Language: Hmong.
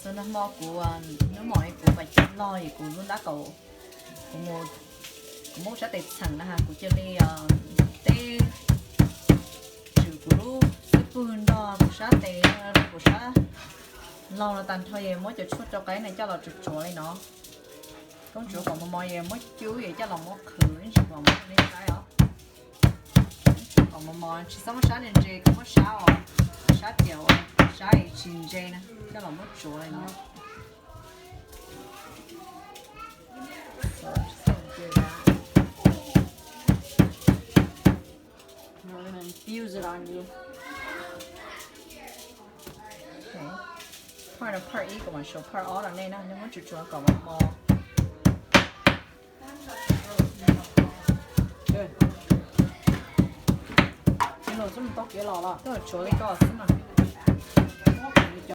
Txog nag hmo kuv, hnub mo kuv pas cag log es kuv lub ntab kaum, kuv mus, kuv muab sab tes txheem na, kuv cia li teb tswm kuv lub xub pwg nrog kuv sab tes, kuv sab log no tag nrho es muab cov tshuaj rau qaib no coj los tsuav tsuav li no. Koob tsuav kom mos mos es muab cub es coj los muab qhwv ib ntsis kom mos mos li saib os. Kom mos mos tsis txhob muab sab ntse ntse, koj muab sab os, sab tias ua sab es tsis ntse na, coj los muab tsuav li no. Part ib kuv mam show part ob rau nej na, nej muab tsuav tsuav kom mos mos. Tsuav li ko xwb mas.